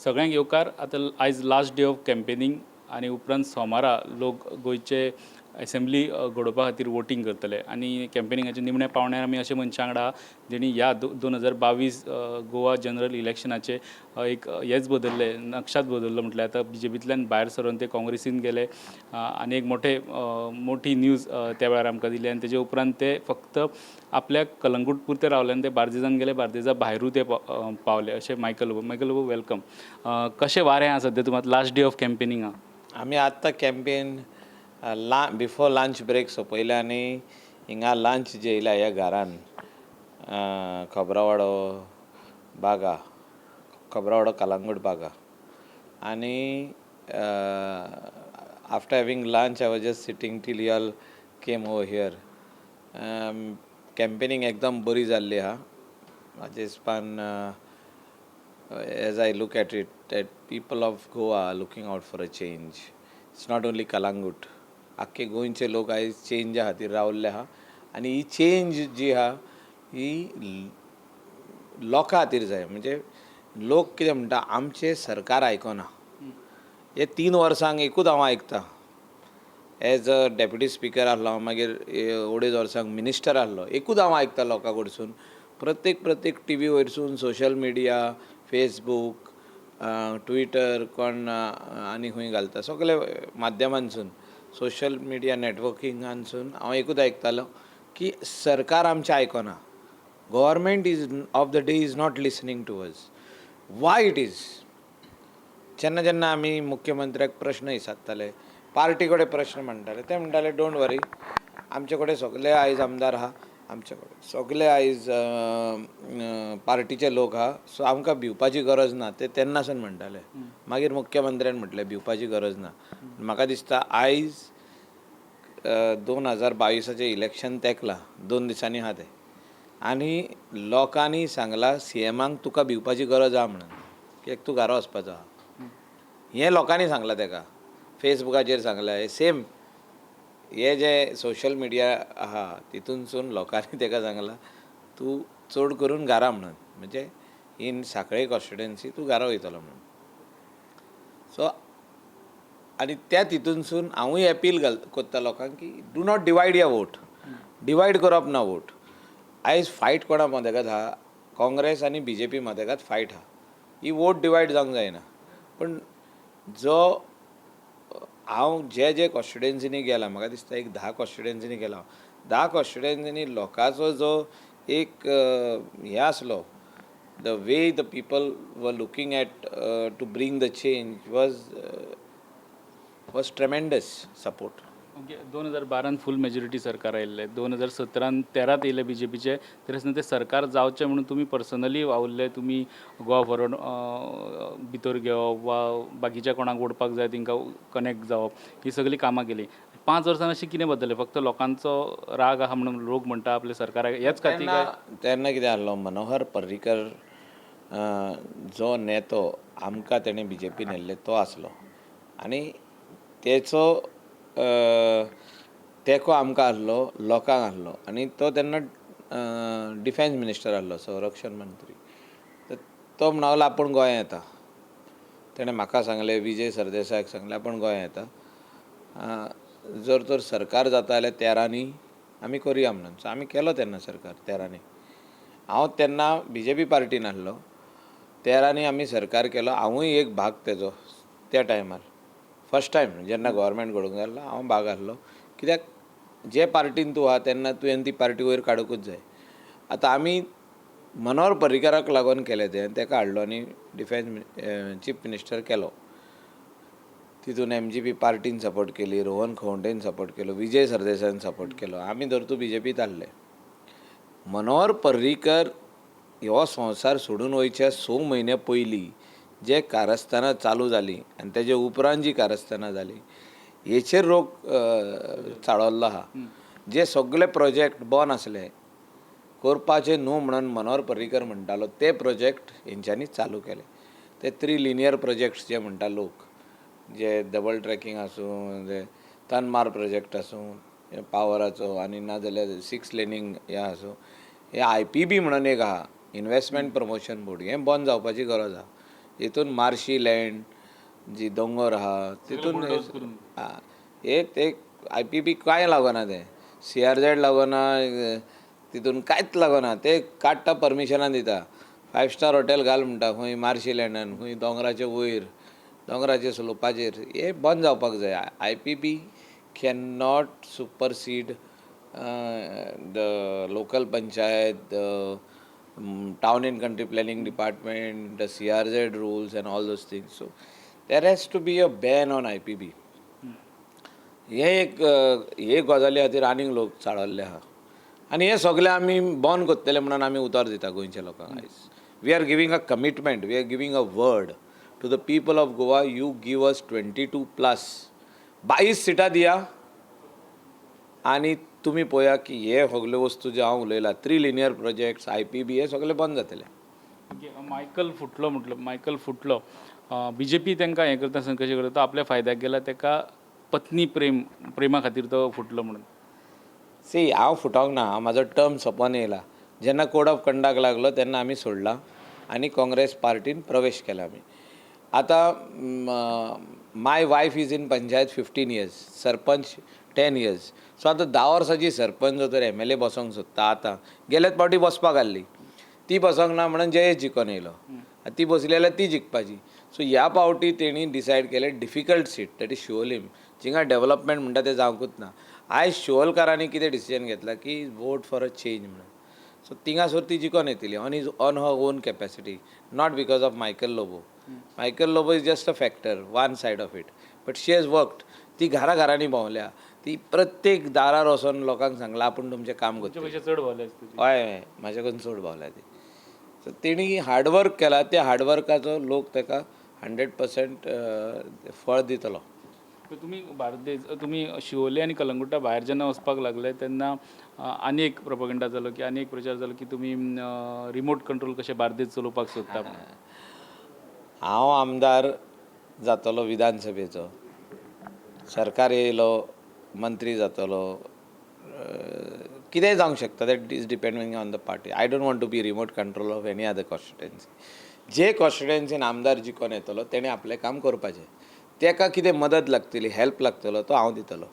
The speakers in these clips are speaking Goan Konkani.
सगळ्यांक येवकार. आतां आयज लास्ट डे ऑफ कॅम्पेनींग आनी उपरांत सोमारा लोक गोंयचे एसेंब्ली घडोवपा खातीर वोटींग करतले आनी कॅम्पेनिंगाच्या निमण्या पावंड्यार आमी अशे मनशां वांगडा जेणी ह्या 2022 गोवा जनरल इलेक्शनाचे एक हेच बदलले, नक्षाच बदललो. म्हटल्यार आतां बीजेपींतल्यान भायर सरून ते काँग्रेसीन गेले आनी एक मोठी न्यूज त्या वेळार आमकां दिली आनी तेजे उपरांत ते फक्त आपल्या कलंगूट पुरते रावले आनी ते बार्देजान गेले, बार्देजा भायरूय ते पावले अशें Michael Lobo. Michael Lobo, welcome. कशें वारें आसा सद्या तुमकां? लास्ट डे ऑफ कॅम्पेनींग आहा. आमी आत्तां कॅम्पेन ला बिफोर लंच ब्रेक सोंपयलें आनी हिंगा लंच जेयला ह्या घरान, खबरावाडो बागा, खबरावाडो कलंगूट बागा. आनी after having lunch, I was just sitting till y'all came over here. Campaigning एकदम बरी जाल्ली आहा. म्हाजे हिसपान, as I look at it, that people of Goa are looking out for a change. It's not only Kalangut. आख्खे गोंयचे लोक आयज चेंजा खातीर रावल्ले आहा आनी ही चेंज जी आहा ही लोकां खातीर जाय. म्हणजे लोक कितें म्हणटा, आमचें सरकार आयकना. हे 3 वर्सांक एकूच हांव आयकतां. एज अ डेप्युटी स्पिकर आहलो हांव, मागीर 2.5 वर्सांक मिनिस्टर आहलो, एकूच हांव आयकता लोकां कडसून, प्रत्येक प्रत्येक टिवी वयरसून, सोशल मिडिया, फेसबूक, ट्विटर, कोण आनी खंय घालता, सगळे माध्यमांसून, सोशल मिडिया नॅटवर्किंगांसून हांव एकूच आयकतालो की सरकार आमचें आयकना. Government is of the day is not listening to us. Why it is? जेन्ना जेन्ना आमी मुख्यमंत्र्याक प्रश्न विचारताले, पार्टी कडेन प्रश्न म्हणटाले, ते म्हणटाले, "don't वरी, आमचे कडेन सगळे आयज आमदार आहा, आमचे कडेन सगळे आयज पार्टीचे लोक आहा, सो आमकां भिवपाची गरज ना." ते तेन्नासून म्हणटाले. मागीर मुख्यमंत्र्यान म्हटलें, भिवपाची गरज ना. म्हाका दिसता आयज 2022आचें इलेक्शन तेंकलां, 2 दिसांनी आहा तें, आनी लोकांनी सांगलां सीएमाक, तुका भिवपाची गरज आहा म्हणून, कित्याक तूं घरा वचपाचो आहा. हें लोकांनी सांगलां तेका, फेसबुकाचेर सांगलां. हे सेम हे जे सोशल मिडिया आहा, तितूनसून लोकांनी तेका सांगलां, तूं चड करून घरा म्हणून, म्हणजे इन साखळे कॉन्स्टिट्युएन्सी तूं घरा वयतलो म्हणून. सो आनी त्या तितूनसून हांवूय एपील घाल कोत्ता लोकांक की do not divide your vote. Divide करप ना वोट. आयज फायट कोणा मदेगात आहा? काँग्रेस आनी बीजेपी मदेगात फायट आहा. ही वोट डिवायड जावंक जायना. पूण जो हांव जे जे कॉन्स्टिट्युएन्सीनी गेला, म्हाका दिसता एक 10 कॉन्स्टिट्युएन्सीनी गेला हांव, 10 कॉन्स्टिट्युएन्सीनी लोकांचो जो एक हें आसलो, the way the people were looking at to bring the change was tremendous support. Okay, 2012न फूल मेजॉरिटी सरकार आयिल्लें, 2017न 13त येयलें बीजेपीचें, तरी आसतना तें सरकार जावचें म्हणून तुमी पर्सनली वावुरले. तुमी गोवा फॉरवर्ड भितर घेवप वा बाकीच्या कोणाक ओडपाक जाय तेंकां कनेक्ट जावप, ही सगळीं कामां केलीं. 5 वर्सां अशें कितें बदललें? फक्त लोकांचो राग आहा म्हणून लोक म्हणटा आपलें सरकार हेच खातीर तेन्ना काय? तेन्ना कितें आहलो, मनोहर पर्रीकर जो नेतो आमकां तेणें बीजेपीन व्हेल्ले तो आसलो आनी तेचो तेंको आमकां आहलो, लोकांक आहलो आनी तो तेन्ना डिफेन्स मिनिस्टर आहलो, संरक्षण मंत्री. तर तो म्हणूंक लागलो आपूण गोंयांत येता. तेणें म्हाका सांगलें, विजय सरदेसायाक सांगलें, आपूण गोंयांत येता, जर तर सरकार जाता जाल्यार 13नी आमी करुया म्हणून. सो आमी केलो तेन्ना सरकार 13नी. हांव तेन्ना बीजेपी पार्टीन आहलो. 13नी आमी सरकार केलो. हांवूय एक भाग तेजो. त्या टायमार फर्स्ट टायम जेन्ना गव्हर्मेंट घडोवंक जाल्लो, हांव भाग आहलो, कित्याक जे पार्टीन तूं आहा तेन्ना तुवें ती पार्टी वयर काडुंकूच जाय. आतां आमी मनोहर पर्रीकाराक लागून केलें तें. तेका हाडलो आनी डिफेन्स चीफ मिनिस्टर केलो. तितून एमजीपी पार्टीन सपोर्ट केली, रोहन खंवटेन सपोर्ट केलो, विजय सरदेसायान सपोर्ट केलो. आमी धर तूं बीजेपीत आहले. मनोहर पर्रीकर हो संवसार सोडून वयच्या 6 म्हयने पयलीं जे कारस्थानां चालू जालीं आनी तेजे उपरांत जी कारस्थानां जालीं, हेचेर लोक चाळवल्लो आहा. जे सगळे प्रोजेक्ट बंद आसले, करपाचे न्हू म्हणून मनोहर पर्रीकर म्हणटालो, ते प्रोजेक्ट हेंच्यांनी चालू केले. ते थ्री लिनियर प्रोजेक्ट्स जे म्हणटा लोक, जे डबल ट्रॅकिंग आसूं, जे तनमार प्रोजेक्ट आसूं पावराचो, आनी नाजाल्यार सिक्स लेनींग हें आसूं, हे आयपीबी म्हणून एक आहा, इनवेस्टमेंट प्रमोशन बोर्ड, हें बंद जावपाची गरज आहा. हितून मार्शी लँड जी दोंगोर आहा तितून हे ते आयपीबी कांय लागना, तें सीआरझॅड लागना, तितून कांयच लागना. ते काडटा, परमिशनां दिता, फायव स्टार हॉटेल घाल म्हणटा खंय मार्शी लँडान, खंय दोंगराचे वयर, दोंगराचे स्लोपाचेर. हे बंद जावपाक जाय. IPB can not supersede the local panchayat, the town and country planning department, the CRZ rules and all those things. So there has to be a ban on IPB. हे एक हे गजाली खातीर आनीक लोक चाळवल्ले आहा आनी हे सगळे आमी बंद करतले म्हणून आमी उतर दिता गोंयच्या लोकांक आयज. We are giving a commitment, we are giving a word to the people of Goa. You give us 22 plus, 22 सिटां दिया आनी तुमी पळया की हे सगल्यो वस्तू ज्यो हांव उलयलां, three linear projects, IPB, हे सगळे बंद जातले. ओके, मायकल फुटलो म्हटलं, मायकल फुटलो, बीजेपी तांकां हें करता आसतना कशें करता, तो आपल्या फायद्याक गेला, ताका पत्नी प्रेम, प्रेमा खातीर तो फुटलो म्हणून. सी, हांव फुटोंक ना. हांव म्हाजो टर्म सोंपोन येयला. जेन्ना कोड ऑफ कंडक्ट लागलो तेन्ना आमी सोडला आनी काँग्रेस पार्टीन प्रवेश केला आमी. आतां my wife is in panchayat 15 years, sarpanch 10 years. So आतां 10 वर्सांची सरपंच तर एमएलए बसोंक सोदता. आतां गेल्याच फावटी बसपाक आहली, ती बसोंक ना म्हणून जयेश जिखोन येयलो. आतां ती बसली जाल्यार ती जिखपाची. सो ह्या फावटी तेणी डिसायड केलें, difficult seat, that is Siolim, जिंगा डेवलपमेंट म्हणटा तें जावंकूच ना. आयज शिवोलकारांनी कितें डिसिजन घेतलां की वोट फॉर अ चेंज म्हणून. सो थिंगासर ती जिखोन येतली on his on her own capacity, not because of Michael Lobo. Michael Lobo is just a factor, one side of it, but she has worked. ती घरा घरांनी भोंवल्या, ती प्रत्येक दारार वचोन लोकांक सांगलां, आपूण तुमचें काम करता. तुमचे पेक्षा चड भोंवले आसतले ती. हय हय, म्हाजे कडून चड भोंवल्या ती. सो तेणी हार्डवर्क केला, त्या हार्डवर्काचो लोक ताका 100% फळ दितलो. तर तुमी बार्देज, तुमी शिवोले आनी कलंगुटा भायर जेन्ना वचपाक लागले तेन्ना आनी एक प्रोपगंडा जालो की, आनी एक प्रचार जालो की तुमी रिमोट कंट्रोल कशें बार्देज चलोवपाक सोदता म्हणून. हांव आमदार जातलो विधानसभेचो, सरकार येयलो, मंत्री जातलो, कितेंय जावंक शकता. That is depending on the party. I don't want to be remote control of any other constituency. जे कॉन्स्टिट्युएन्सीन आमदार जिखोन येतलो तेणें आपलें काम करपाचें. तेका कितें मदत लागतली, हेल्प लागतलो, तो हांव दितलो.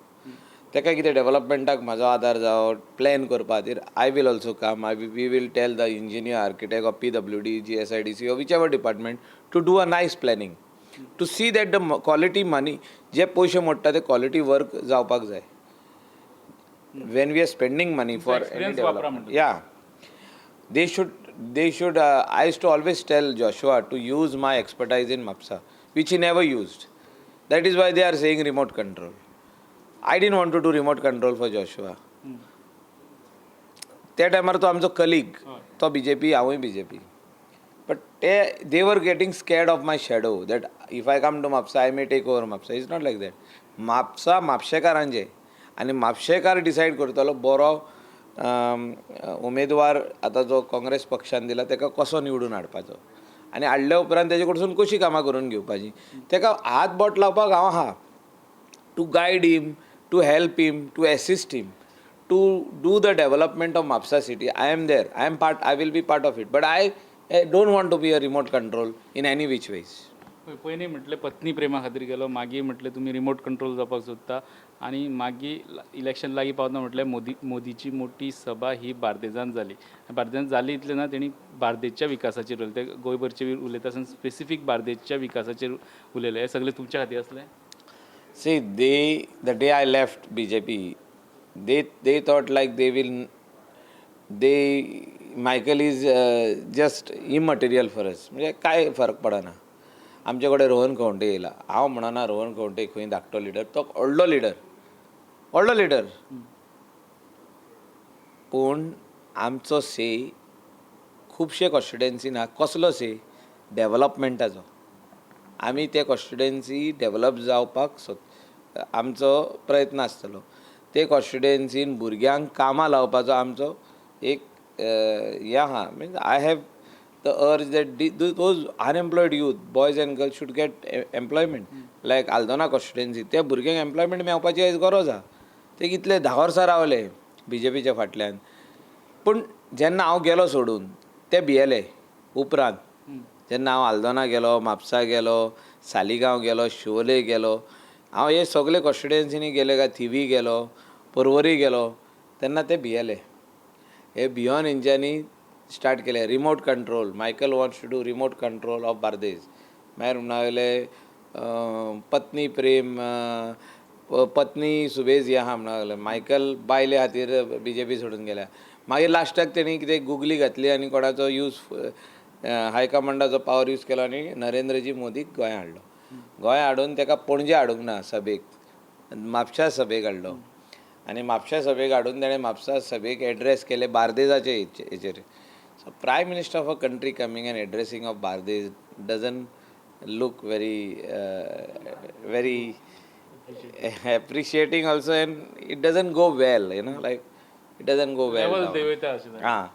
तेका कितें डेवलपमेंटाक म्हाजो आदार जावं, प्लॅन करपा खातीर I will also come. I we will tell the engineer, architect of PWD, GSIDC or whichever department to do a nice planning, to see that the quality money, जे पयशे मोडटा ते क्वॉलिटी वर्क जावपाक जाय. When we are spending money for any experience वापरा development, म्हणटा. Yeah, they should I used to always tell Joshua to use my expertise in Mapsa, which he never used. That is why they are saying remote control. I didn't want to do remote control for Joshua. त्या टायमार तो आमचो कलीग, तो बीजेपी, हांवूय बीजेपी, बट ते they were getting scared of my shadow, that if I come to Mapusa, I may take over Mapusa. It's not like that. Mapusa म्हापशेकारांचे आनी म्हापशेकार डिसायड करतलो बरो उमेदवार आतां जो काँग्रेस पक्षान दिला ताका कसो निवडून हाडपाचो आनी हाडल्या उपरांत तेजे कडसून कशी कामां करून घेवपाची. ताका हात बोट लावपाक हांव आहा, to guide him, to help him, to assist him, to do the development of Mapsa city. I am there. I am part. I will be part of it. But I don't want to be a remote control in any which ways. पयलीं म्हटलें पत्नी प्रेमा खातीर गेलो, मागीर म्हटलें तुमी रिमोट कंट्रोल जावपाक सोदता आनी मागीर इलेक्शन लागीं पावतना म्हटलें मोदीची मोठी सभा ही बार्देजान जाली. बार्देजान जाली इतलें ना, तेणी बार्देजच्या विकासाचेर उलयले. ते गोंयभरचेर उलयता आसतना स्पेसिफीक बार्देजच्या विकासाचेर उलयले. हें सगळें तुमच्या खातीर आसलें? See, the day I left BJP, they thought like they will they Michael is just immaterial for us. म्हणजे काय फरक पडना, आमचे कडेन रोहन खंवटे येयला. हांव म्हणना रोहन खंवटे खंय धाकटो लिडर, तो व्हडलो लिडर, व्हडलो लिडर. पूण आमचो से खुबशे कॉन्स्टिट्युएन्सीन आहा. कसलो से? डेवलपमेंटाचो. आमी ते कॉन्स्टिट्युएन्सी डेवलप जावपाक सोद आमचो प्रयत्न आसतलो. ते कॉन्स्टिट्युएन्सीन भुरग्यांक कामां लावपाचो आमचो एक हें आहा. Means I have the urge that those unemployed youth, boys and girls, should get employment. Like Aldona constituency, त्या भुरग्यांक एम्प्लॉयमेंट मेळपाची आयज गरज आहा. ते कितले 10 वर्सां रावले बीजेपीच्या फाटल्यान, पूण जेन्ना हांव गेलो सोडून ते भियेले उपरांत. जेन्ना हांव आल्दोना गेलो, म्हापसा गेलो, सालिगांव गेलो, शिवोले गेलो, हांव हे सगळे कॉन्स्टिट्युएन्सीनी गेले काय थिवी गेलो, पर्वरी गेलो, तेन्ना ते भियेले. हे भियोन हेंच्यांनी स्टार्ट केलें remote control. Michael wants to do remote control of Bardez. मागीर म्हणूंक लागले पत्नी प्रेम, पत्नी सुबेज ही आहा म्हणूंक लागले. मायकल बायले खातीर बीजेपी सोडून गेल्या. मागीर लास्टाक तेणी कितें गुगली घातली आनी कोणाचो यूज, हायकमांडाचो पावर यूज केलो आनी नरेंद्रजी मोदीक गोंया हाडलो. गोंया हाडून ताका पणजे हाडूंक ना सभेक, म्हापशा सभेक हाडलो आनी म्हापशा सभेक हाडून ताणें म्हापसा सभेक एड्रेस केले बार्देजाचे हेचेर. So prime minister of a country coming and addressing of Bardez doesn't look very very appreciating also, and it doesn't go well, like it doesn't go well. Level down. देंवयता अशें जालें. हां,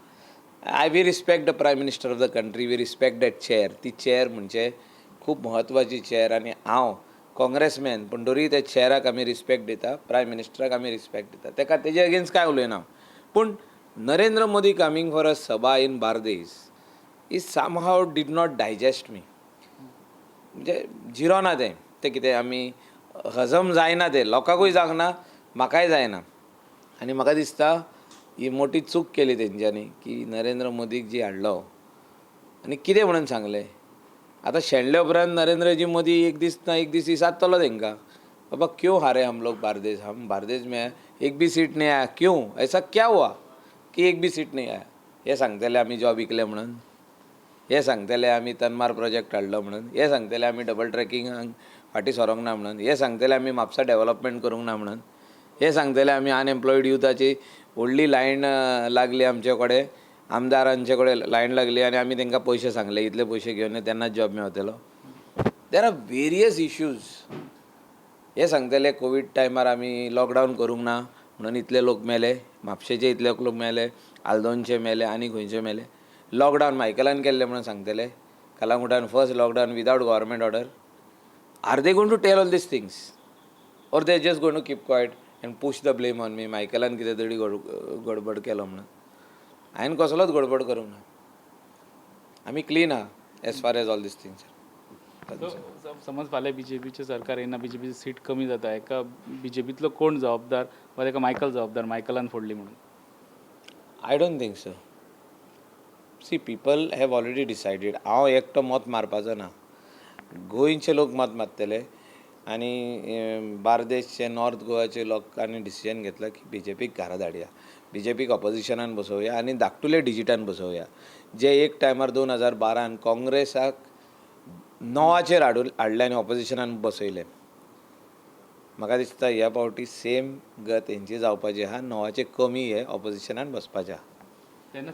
I we respect the prime minister of the country, we respect that chair. ती चेअर म्हणजे खूब म्हत्वाची चेअर आनी हांव काँग्रेसमॅन पूण तरी त्या चेअराक आमी रिस्पेक्ट दिता, प्रायम मिनिस्टराक आमी रिस्पेक्ट दिता. तेका तेजे अगेन्स्ट कांय उलयना, पूण Narendra Modi coming for a sabha in Bardez is somehow did not digest me. म्हणजे जिरोना तें, तें कितें आमी हजम जायना, तें लोकांकूय जावंक ना, म्हाकाय जायना. आनी म्हाका दिसता ही मोठी चूक केली तेंच्यांनी की नरेंद्र मोदीक जी हाडलो आनी कितें म्हणून सांगलें. आतां शेणले उपरांत नरेंद्रजी मोदी एक दीस ना एक दीस विचारतलो तेंकां, बाबा क्यों हारे हम लोग बार्देज, हम बार्देज में एक भी सीट नहीं आया, क्यों, ऐसा क्या हुआ की एक भी सीट नहीं आया. हे सांगतले आमी जॉब विकले म्हणून, हे सांगतले आमी तन्मार प्रोजेक्ट हाडलो म्हणून, हे सांगतले आमी डबल ट्रॅकिंगाक फाटीं सरोंक ना म्हणून, हे सांगतले आमी म्हापसा डेवलपमेंट करूंक ना म्हणून, हे सांगतले आमी अनएम्प्लॉयड युथाची व्हडली लायन लागली आमचे कडेन, आमदारांचे कडेन लायन लागली आनी आमी तांकां पयशे सांगले इतले पयशे घेवन यो तेन्नाच job मेवतलो. There are various issues. हे सांगतले कोवीड टायमार आमी लॉकडावन करूंक ना म्हणून इतले लोक मेले, म्हापशेचे इतले लोक मेले, आल्दोनचे मेले आनी खंयचे मेले. लॉकडावन मायकलान केल्लें म्हणून सांगतले, कलांगुटान first lockdown without government order. Are they going to tell all these things or they just going to keep quiet and push the blame on me, मायकलान कितें तरी गडबड केलो म्हणून? हांवें कसलोच गडबड करूंक ना, आमी क्लीन आहा as far as all these things. So, समज फाल्यां बीजेपीचें सरकार येना, बीजेपीची सीट कमी जाता, हेका बीजेपींतलो कोण जबाबदार वा तेका मायकल जबाबदार, मायकलान फोडली म्हणून? I don't think so. See, people have already decided. हांव एकटो मत मारपाचो ना, गोंयचे लोक मत मारतले आनी बार्देसचे, नॉर्थ गोवाचे लोकांनी डिसिजन घेतला की बीजेपीक घरा धाडया, बीजेपीक ऑपोजिशनान बसोवया आनी धाकटुले डिजिटान बसोवया. जे एक टायमार 2012न काँग्रेसाक 9चेर हाडून हाडले आनी ऑपोजिशनान बसयले, म्हाका दिसता ह्या फावटी सेम गत हेंची जावपाची आहा, 9चेर कमी हे ऑपोजिशनान बसपाचे आहा. तेन्ना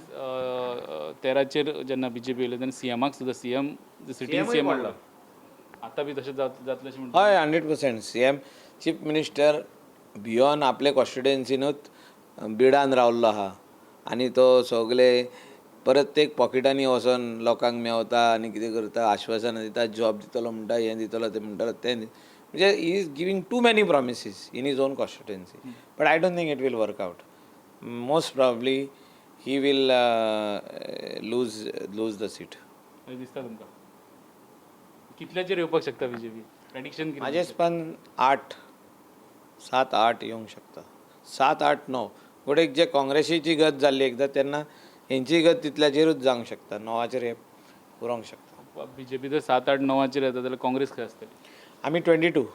13चेर जेन्ना बीजेपी येयले तेन्ना सीएमाक सुद्दां, सीएम सिटींग सीएम आतां बी तशें जातलें अशें म्हणटा? हय, 100%. सीएम, चीफ मिनिस्टर भियोन आपले कॉन्स्टिट्युएन्सीनूच बिडान रावल्लो आहा आनी तो सगले प्रत्येक पॉकेटांनी वचोन लोकांक मेवता आनी कितें करता, आश्वासनां दिता, जॉब दितलो म्हणटा, हें दितलो तें म्हणटा तें, म्हणजे he is giving too many promises in his own constituency, but I don't think it will work out. Most probably he will lose the seat. अशें दिसता तुमकां? कितल्याचेर येवपाक शकता बीजेपी, प्रेडिक्शन कितें? म्हाजे हिसपान 8, 7, 8 येवंक शकता, 7, 8, 9. बट एक जे काँग्रेसीची गत जाल्ली एकदां तेन्ना हेंची गत तितल्याचेरूच जावंक शकता, 9चेर हे उरोंक शकता. बीजेपी जर 7, 8, 9चेर येता जाल्यार काँग्रेस खंय आसतली? आमी 22.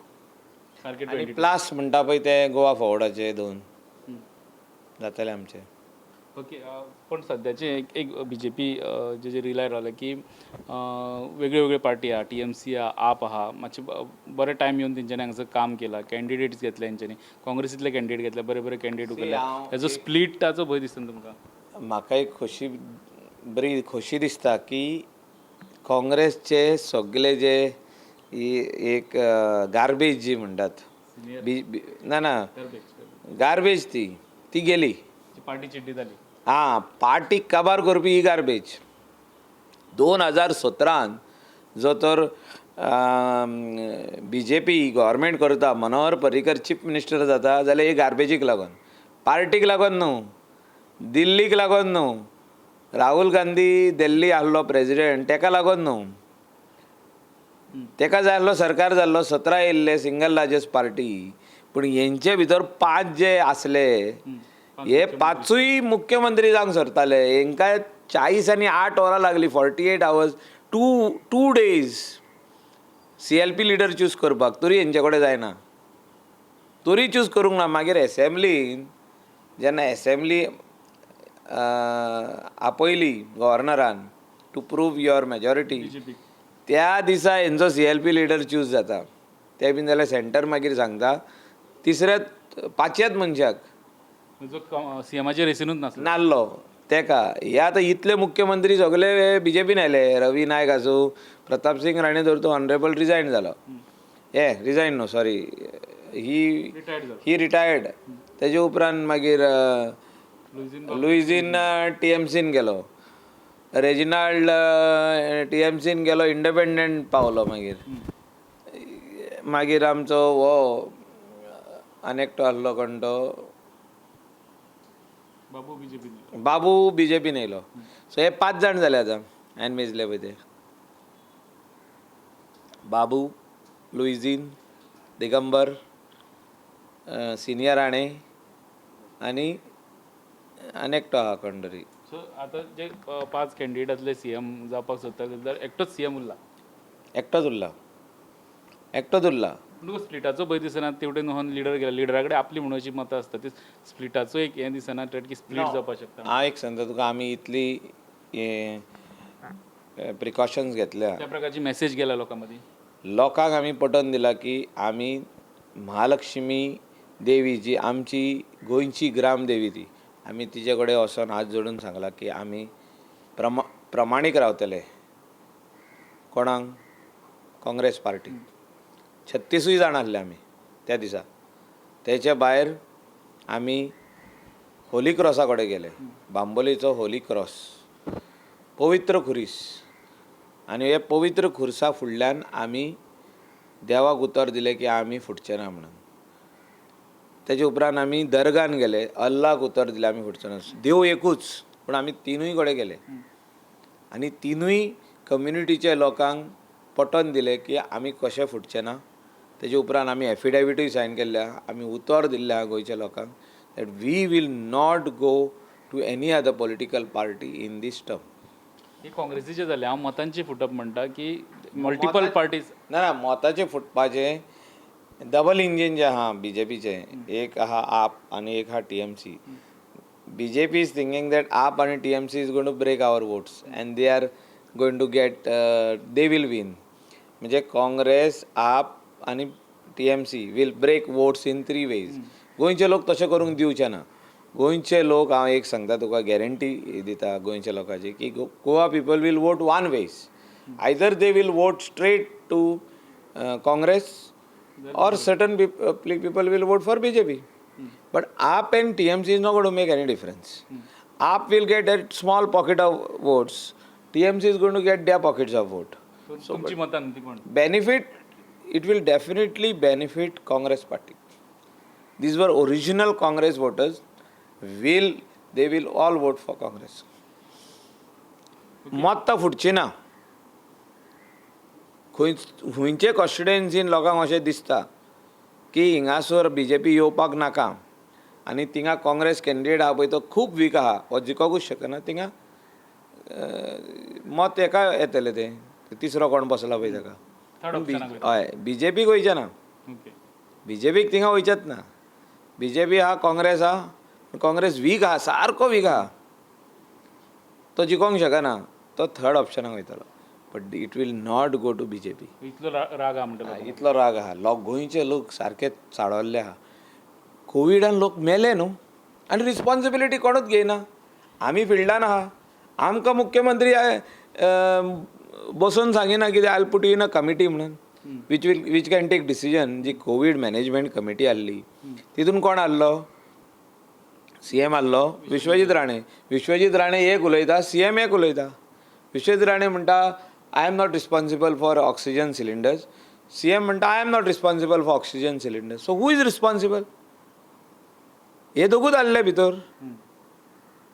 सारके? आनी 22. प्लस म्हणटा पळय ते गोवा फॉवर्डाचे 2 जातले आमचे. ओके, पण सद्याचे एक एक बीजेपी जेजेर रिलाय रावले की वेगळ्यो वेगळ्यो पार्टी आहा, टीएमसी आहा, आप आहा, मातशे बरे टायम येवन तेंच्यांनी हांगासर काम केलां, कॅन्डिडेट्स घेतले तेंच्यांनी, काँग्रेसींतले कॅन्डिडेट घेतले, बरे बरे कॅन्डिडेट उखल्ले. हेजो स्प्लिटाचो भंय दिसता तुमकां? म्हाका एक खोशी, बरी खोशी दिसता की काँग्रेसचे सगळे जे ही एक गार्बेज जी म्हणटात बी बी- ना ना, गार्बेज ती ती गेली. पार्टी चिड्डी जाली. आं, पार्टीक काबार करपी ही गार्बेज. 2017न जो तर बीजेपी गव्हर्मेंट करता, मनोहर पर्रीकर चीफ मिनिस्टर जाता जाल्यार ही गार्बेजीक लागून, पार्टीक लागून न्हू, दिल्लीक लागून न्हू. राहुल गांधी दिल्ली आहलो प्रेजिडेंट तेका लागून न्हू, तेका जाय आहलो सरकार जाल्लो, 17 येयल्ले सिंगल लार्जस्ट पार्टी. पूण हेंचे भितर 5 जे आसले हे 5ूय मुख्यमंत्री जावंक सोदताले. हेंकां 40 आनी 8 वरां लागली, 48 hours, 2 days CLP leader choose करपाक, तरी हेंचे कडेन जायना, तरी चूज करूंक ना. मागीर एसेंब्लीन जेन्ना एसेंब्ली आपयली गव्हर्नरान टू प्रूव your majority, त्या दिसा हेंचो CLP leader choose जाता. ते बीन जाल्यार सेंटर मागीर सांगता तिसऱ्याच 5व्याच मनशाक जो सीएमाचे रेसीनूच नासलो नाल्लो तेका. हे आतां इतले मुख्यमंत्री सगळे बीजेपीन आयले, रवी नायक आसूं, प्रताप सिंग राणे धर तो ऑनरेबल रिजायन जालो, हे रिजायन न्हू सॉरी, ही ही रिटायर्ड. तेजे उपरांत मागीर लुइझीन टीएमसीन गेलो, रेजिनाल्ड टीएमसीन गेलो, इंडिपेंडंट पावलो. मागीर मागीर आमचो हो आनी एकटो आहलो कोण तो बाबू बीजेपीन, बाबू बीजेपीन येयलो. सो हे 5 जाण जाले आतां हांवें मेजले पळय ते, बाबू, लुइझीन, दिगंबर, सिनियर राणे आनी आनी एकटो आहा कोण तरी. सो आतां जे 5 कॅन्डिडेट आसले सीएम जावपाक सोदता जाल्यार एकटोच सीएम उरला, एकटोच उरला, एकटोच उरला. तुका स्प्लिटाचो भंय दिसना? तेवटेन वचून लिडर गेला, लिडरा कडेन आपली म्हणून अशी मतां आसता, ती स्प्लिटाचो एक हें दिसना की स्प्लीट जावपाक शकता? हांव एक सांगता तुका, आमी इतली प्रिकॉशन्स घेतल्या, त्या प्रकारची मॅसेज गेला लोकां मदीं, लोकांक आमी पटोवन दिला की आमी महालक्ष्मी देवी जी आमची गोंयची ग्रामदेवी ती आमी तिचे कडेन वचोन हात जोडून सांगला की आमी प्रमाणीक रावतले. कोणाक? काँग्रेस पार्टी. 36ूय जाण आसले आमी त्या दिसा. तेच्या भायर आमी होली क्रॉसा कडेन गेले, बांबोलीचो होली क्रॉस, पवित्र खुरीस, आनी हे पवित्र खुर्सा फुडल्यान आमी देवाक उतर दिलें की आमी फुटचे ना म्हणून. तेजे उपरांत आमी दर्गान गेले, अल्लाक उतर दिलें आमी फुटचे ना. देव एकूच, पूण आमी 3ूय कडेन गेले आनी 3ूय कम्युनिटीच्या लोकांक पटोवन दिलें की आमी कशें फुटचे ना. तेजे उपरांत आमी एफिडेविटूय सायन केल्ले आहा, आमी उतर दिल्लें आहा गोंयच्या लोकांक that we will not go to any other political party in this term. हे काँग्रेसीचे जाले. हांव मतांची फुटप म्हणटा की मल्टिपल पार्टीज. ना ना, मताचें फुटपाचें डबल इंजीन जें आहा बीजेपीचें, एक आहा आप आनी एक आहा TMC. BJP is thinking that AAP आनी TMC is going to break our votes and they are going to get, they will win. म्हणजे काँग्रेस, आप आनी TMC will break votes in 3 ways. गोंयचे लोक तशें करूंक दिवचे ना. गोंयचे लोक, हांव एक सांगता तुका, गॅरंटी दिता गोंयच्या लोकांची की Goa people will vote 1 ways. Either they will vote straight to Congress or certain people will vote for BJP. But AAP and TMC is not going to make any difference. AAP will get a small pocket of votes, TMC is going to get their pockets of vote. So benefit, it will definitely benefit Congress party. These were original Congress voters, they will all vote for Congress. मत फुटची ना. खंयचे कॉन्स्टिट्युएन्सीन लोकांक अशें दिसता की हिंगासर बीजेपी येवपाक नाका आनी थिंगा काँग्रेस कॅन्डिडेट आहा पळय तो खूब वीक आहा, हो जिखोकूच शकना, थिंगा मत हेका येतलें तें, तिसरो कोण बसला पळय तेका. हय, बीजेपीक वयचें ना, बीजेपीक थिंगा वयचेंच ना. बीजेपी आहा, काँग्रेस आहा, काँग्रेस वीक आहा, सारको वीक आहा, तो जिखोंक शकना, तो थर्ड ऑप्शनाक वयतलो. But it will not go to BJP. इतलो राग आहा म्हणटा, इतलो राग आहा. लोक, गोंयचे लोक सारके चाळवल्ले आहा. कोविडान लोक मेले न्हू, आनी रिस्पोन्सिबिलिटी कोणूच घेयना. आमी फिल्डान आहा, आमकां मुख्यमंत्री बसोवन सांगिना कितें I put in a committee म्हणून which can take decision. Ji Covid management committee आहली तितून कोण आहलो? सीएम आहलो विश्वजीत राणे. विश्वजीत राणे एक उलयता, सीएम एक उलयता. विश्वजीत राणे म्हणटा I am not responsible for oxygen cylinders. CM म्हणटा I am not responsible for oxygen cylinders. So who is responsible? हे दोगूच आहले भितर.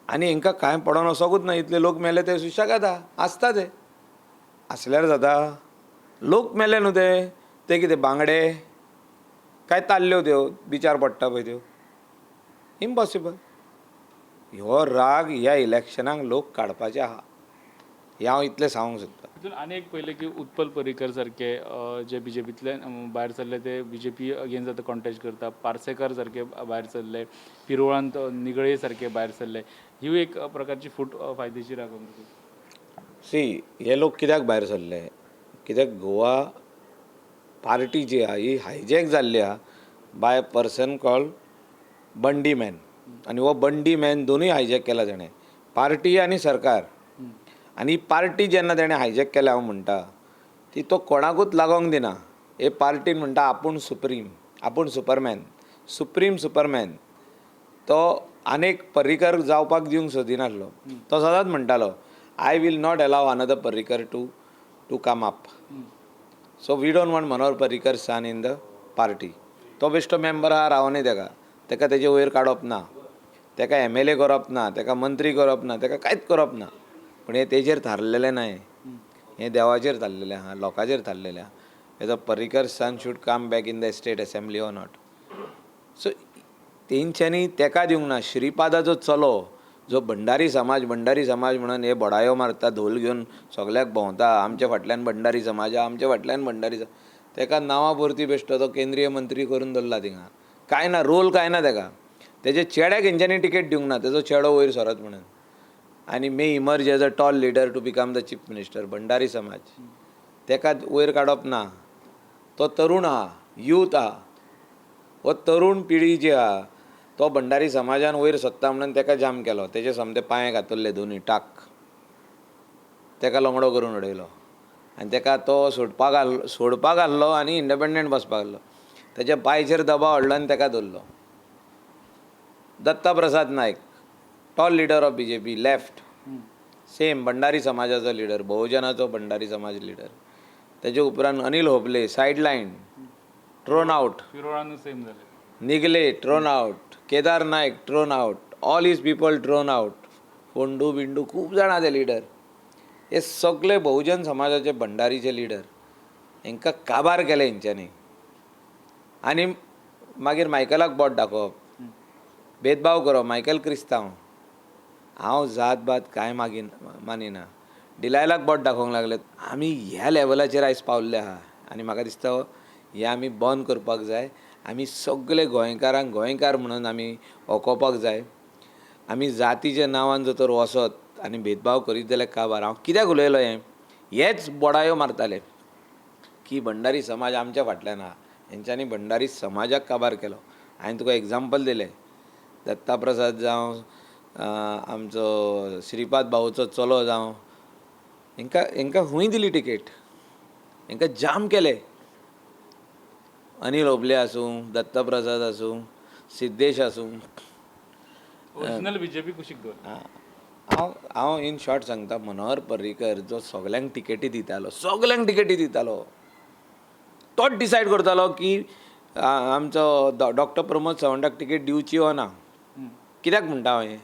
आनी हेंकां कांय पडोन वचोकूच ना. इतले लोक मेले ते सुशेगाद आसता, ते आसल्यार जाता. लोक मेले न्हू ते, ते कितें बांगडे काय ताल्ल्यो त्यो बिचार पडटा पळय त्यो? इम्पॉसिबल. हो राग ह्या इलेक्शनाक लोक काडपाचे आहा, हें हांव इतलें सांगूंक सोदतां. तितून आनी एक पयलें की उत्पल पर्रीकर सारके जे बीजेपींतल्यान भायर सरले ते बीजेपी अगेन्स्ट आतां कॉन्टेस्ट करता, पार्सेकर सारके भायर सरले, पिरोळांत निगळे सारके भायर सरले, ही एक प्रकारची फूट फायदेशीर आहा काँग्रेसीक. सी, हे लोक कित्याक भायर सरले? कित्याक गोवा पार्टी जी आहा ही हायजॅक जाल्ली आहा by a person called Bundy man. आनी हो बंडी मॅन दोनूय हायजॅक केला तेणें, पार्टी आनी सरकार. आनी पार्टी जेन्ना तेणें हायजॅक केल्या, हांव म्हणटा ती तो कोणाकूच लागोंक दिना. हे पार्टीन म्हणटा आपूण सुप्रीम, आपूण सुपरमॅन, सुप्रीम सुपरमॅन. तो आनीक पर्रीकर जावपाक दिवंक सोदिनासलो. तो सदांच म्हणटालो, I will not allow another Parrikar to come up. So we don't want Manohar Parrikar son in the party. तो बेश्टो मेंबर आहा, रावनी तेका, तेका तेजे वयर काडप ना, तेका एमएलए करप ना, तेका मंत्री करप ना, तेका कांयच करप ना. पूण हें तेजेर थारलेलें ना, हें हें देवाचेर थारलेलें आहा, लोकांचेर थारलेलें आहा. हेजो Parrikar son should come back in the state assembly or not. So तेंच्यांनी तेका दिवंक ना. श्रीपादाचो चलो जो भंडारी समाज, भंडारी समाज म्हणून हे बडायो मारता, धोल घेवन सगल्याक भोंवता, आमच्या फाटल्यान भंडारी समाज, आमच्या फाटल्यान भंडारी समाज, तेका नांवा पुरती बेश्टो तो केंद्रीय मंत्री करून दवरला थिंगा. कांय ना रोल, कांय ना तेका. तेजे चेड्याक हेंच्यांनी टिकेट दिवंक ना, तेजो चेडो वयर सरत म्हणून, आनी may emerge as a tall leader to become the chief minister. Bhandari समाज तेका वयर काडप ना. तो तरुण आहा, यूथ आहा. हो तरुण पिळगी जी आहा तो भंडारी समाजान वयर सोदता म्हणून तेका जाम केलो. तेजे सोमते पांये घातल्ले दोनूय टाक, तेका लंगडो करून उडयलो आनी तेका तो सोडपाक आहलो आनी इंडिपेंडंट बसपाक आहलो. तेज्या पांयचेर दबाव हाडलो आनी तेका धरलो. Datta Prasad Naik, tall leader of BJP left, same Bhandari समाजाचो लिडर, बहुजनाचो भंडारी समाज लिडर. तेजे उपरांत Anil Hoble, sideline, thrown out. पिरोळानूय same जालें. Nigle thrown out, Kedar Naik thrown out, all his people thrown out. Fondu Bindu खूब जाणां ते लिडर, हे सगळे बहुजन समाजाचे भंडारीचे लिडर, हेंकां काबार केले हेंच्यांनी. आनी मागीर मायकलाक बोट दाखोवप, भेदभाव करप. मायकल क्रिस्तांव, हांव जात भात कांय मागीन मानिना. डिलायलाक बोट दाखोवंक लागले. आमी ह्या लेवलाचेर आयज पावल्ले आहा आनी म्हाका दिसता हें आमी बंद करपाक जाय. आमी सगळे गोंयकारांक गोंयकार म्हणून आमी वळखोवपाक जाय. आमी जातीच्या नांवान जर तर वचत आनी भेदभाव करीत जाल्यार काबार. हांव कित्याक उलयलो हें, हेच बडायो मारताले की भंडारी समाज आमच्या फाटल्यान आहा. हेंच्यांनी भंडारी समाजाक काबार केलो. हांवें तुका एग्जाम्पल दिलें, दत्ता प्रसाद जावं, आमचो श्रीपाद भाऊचो चलो जावं, हेंकां हेंकां खंय दिली टिकेट, हेंकां जाम केले. अनील होबले आसूं, दत्ताप्रसाद आसूं, सिद्धेश आसूं, ओरिजिनल बीजेपी कुशीक दवर. हांव हांव इन शॉर्ट सांगता, मनोहर पर्रीकर जो सगल्यांक टिकेटी दितालो, सगल्यांक टिकेटी दितालो, तोच डिसायड करतालो की आमचो डॉक्टर प्रमोद सावंताक टिकेट दिवची वो ना. कित्याक म्हणटा हांव हें,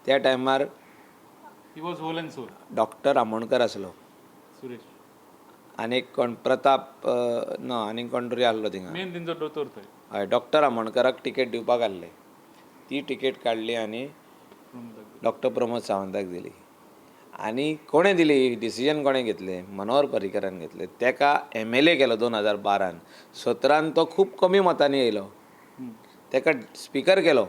त्या टायमार he was whole and sole. Doctor Amonkar आसलो, सुरेश, आनी एक कोण प्रताप ना, आनी कोण तरी आहलो थिंगा मेन तेंचो दोतोर थंय. हय, डॉक्टर आमोणकराक टिकेट दिवपाक आहले, ती टिकेट काडली आनी डॉक्टर प्रमोद सावंताक दिली. आनी कोणें दिली डिसिजन, कोणें घेतलें? मनोहर पर्रीकरान घेतलें. तेका एमएलए केलो 2012न. 17न तो खूब कमी मतांनी येयलो, तेका स्पिकर केलो.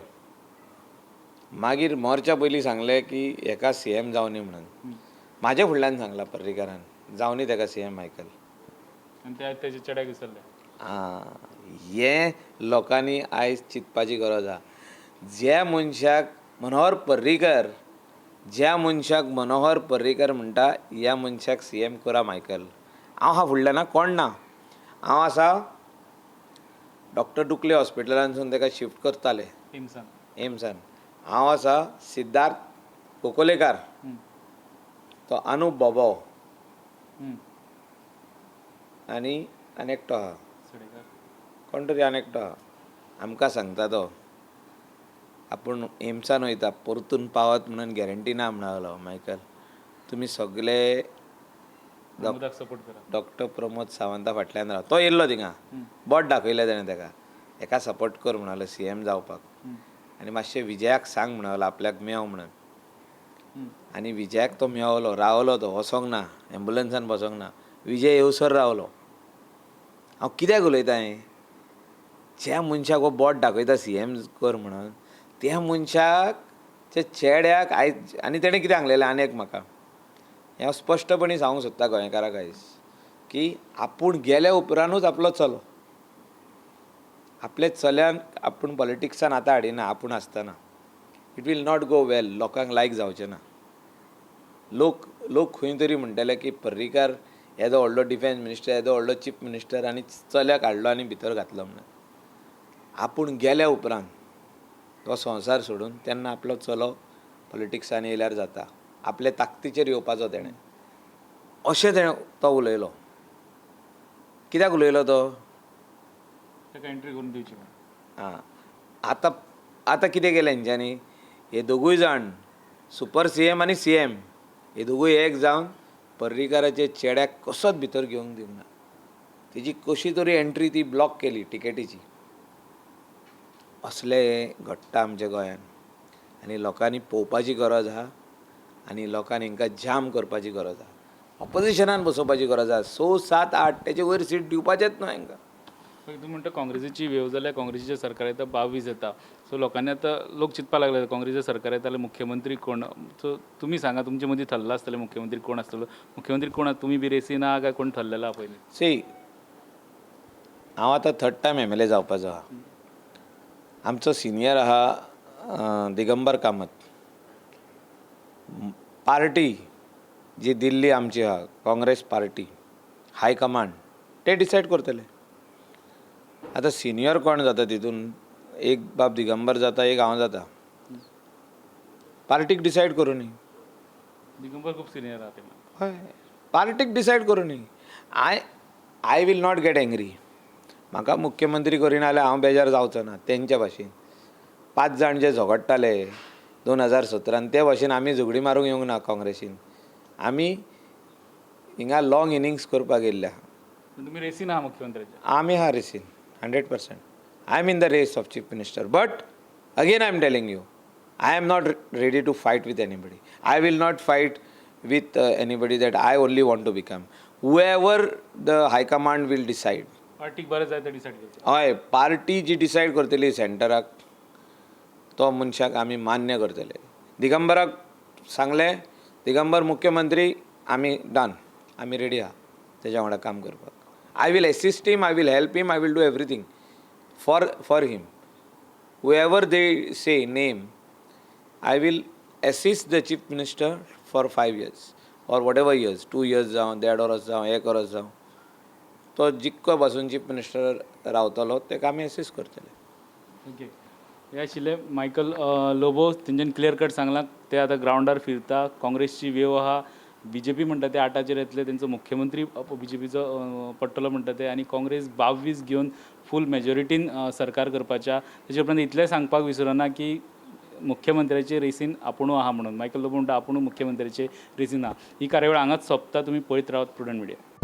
मागीर मोर्चा पयलीं सांगलें की हेका सीएम जावनी म्हणून, म्हाज्या फुडल्यान सांगलां पर्रीकरान, जावनी तेका सीएम मायकल. आनी ते तेजे चेड्याक विसरले. आं, हें लोकांनी आयज चिंतपाची गरज आहा. ज्या मनशाक मनोहर पर्रीकर, ज्या मनशाक मनोहर पर्रीकर म्हणटा, ह्या मनशाक सीएम करा मायकल. हांव हा फुडल्यान ना, कोण ना, हांव आसा डॉक्टर डुकले हॉस्पिटलांतसून तेका शिफ्ट करताले एम्सान, एम्सान. हांव आसा सिद्धार्थ कोकोलेकार, तो अनुप बोबो आनी आनी एकटो आहा कोण तरी, आनी एकटो आहा, आमकां सांगता तो आपूण एम्सान वयता, परतून पावत म्हणून गॅरंटी ना म्हणून लागलो मायकल. तुमी सगले प्रमोदाक सपोर्ट करा. डॉक्टर प्रमोद सावंता फाटल्यान राव. तो येयल्लो थिंगा, बोट दाखयलें तेणें ताका, हेका सपोर्ट कर म्हणालो सी एम जावपाक, आनी मातशें विजयाक सांग म्हणालो आपल्याक मेव म्हणून. आनी विजयाक तो मेवलो, रावलो, तो वचोंक ना, एम्बुलन्सान बसोंक ना, विजय येवसर रावलो. हांव कित्याक उलयता हें, ज्या मनशाक हो बोट दाखयता सी एम कर म्हणून, त्या मनशाक, त्या चेड्याक आयज. आनी तेणें कितें सांगलेलें आनी एक म्हाका हें हांव स्पश्टपणी सांगूंक सोदता गोंयकाराक आयज, की आपूण गेल्या उपरांतूच आपलो चलो, आपल्या चल्यान आपूण पॉलिटिक्सान आतां हाडिना, आपूण आसतना it will not go well, लोकांक लायक जावचें ना. लोक लोक खंय तरी म्हणटले की पर्रीकार येदो व्हडलो डिफेन्स मिनिस्टर, येदो व्हडलो चीफ मिनिस्टर, आनी चल्याक हाडलो आनी भितर घातलो म्हणून. आपूण गेल्या उपरांत तो संवसार सोडून तेन्ना आपलो चलो पॉलिटिक्सान येयल्यार जाता, आपले ताकदीचेर येवपाचो तेणें, अशें तेणें तो उलयलो. कित्याक उलयलो तो? ताका एंट्री करून दिवची म्हणून. आं, आतां आतां कितें केलें हेंच्यांनी, हे दोगूय जाण सुपर सी एम आनी सी एम हे दोगूय एक जावन पर्रीकाराचे चेड्याक कसोच भितर घेवंक दिवंक ना. तेजी कशी तरी एंट्री ती ब्लॉक केली टिकेटीची. असलें हें घडटा आमच्या गोंयांत आनी लोकांनी पळोवपाची गरज आहा, आनी लोकांनी हांकां जाम करपाची गरज आहा, ऑपोजिशनान बसोवपाची गरज आहा. स सात आठ तेचे वयर सीट दिवपाचेच न्हय हांकां. मागीर तुमी म्हणटा काँग्रेसीची वेव जाल्यार काँग्रेसीचें सरकार येता, 22 येता. सो लोकांनी आतां लोक चिंतपाक लागले काँग्रेसीचें सरकार येता जाल्यार मुख्यमंत्री कोण? सो तुमी सांगा, तुमचे मदीं थल्ला आसतलें मुख्यमंत्री कोण आसतलो, मुख्यमंत्री कोण आसा? तुमी बी रेसीन आहा काय कोण थल्लेलो आहा पयलीं? सी, हांव आतां थर्ड टायम एमएलए जावपाचो आहा. आमचो सिनियर आहा दिगंबर कामत. पार्टी जी दिल्ली आमची आहा काँग्रेस पार्टी, हायकमांड ते डिसायड करतले. आतां सिनियर कोण जाता तितून, एक बाब दिगंबर जाता, एक हांव जाता, पार्टीक डिसायड करूं न्ही. दिगंबर खूब सिनियर आहा ते. हय, पार्टीक डिसायड करूं न्ही. I will not get angry. म्हाका मुख्यमंत्री करिना जाल्यार हांव बेजार जावचो ना. तेंच्या भाशेन पांच जाण जे झगडटाले 2017न, ते भाशेन आमी झगडी मारूंक येवंक ना काँग्रेसीन. आमी हिंगा लाँग इनिंग्स करपाक येयल्ले आहा. तुमी रेसीन आहा मुख्यमंत्र्याच्या? आमी आहा रेसीन, 100%. I am in the race of chief minister, but again I am telling you, I am not ready to fight with anybody. I will not fight with anybody that I only want to become. Whoever the high command will decide. पार्टीक बरें जाय तें डिसायड करचें. हय, पार्टी जी डिसायड करतली सेंटराक, तो मनशाक आमी मान्य करतले. दिगंबराक सांगलें, दिगंबर मुख्यमंत्री, आमी डन, आमी रेडी आहा तेज्या वांगडा काम करपाक. I will assist him, I will help him, I will do everything for him. Whoever they say name, I will assist the chief minister for 5 years or whatever years, 2 years जावं, देड वर्स जावं, एक वर्स जावं, तो जितको पासून चीफ मिनिस्टर रावतलो ताका आमी एसिस्ट करतले. ओके, हे आशिल्ले मायकल लोबो. तेंच्यानी क्लियर कट सांगलां, ते आतां ग्रावंडार फिरता, काँग्रेसची वेव आहा, बीजेपी म्हणटा ते आठाचेर येतले, तेंचो मुख्यमंत्री बीजेपीचो पडटलो म्हणटा ते, आनी काँग्रेस 22 घेवन फूल मेजॉरिटीन सरकार करपाच्या. तेजे उपरांत इतलेंय सांगपाक विसरना की मुख्यमंत्र्याचे रेसीन आपुणू आहा म्हणून. मायकल लोबो म्हणटा आपुणू मुख्यमंत्र्याचे रेसीन आहा. ही कार्यावळ हांगाच सोंपता. तुमी पळयत रावात प्रुडंट मिडिया.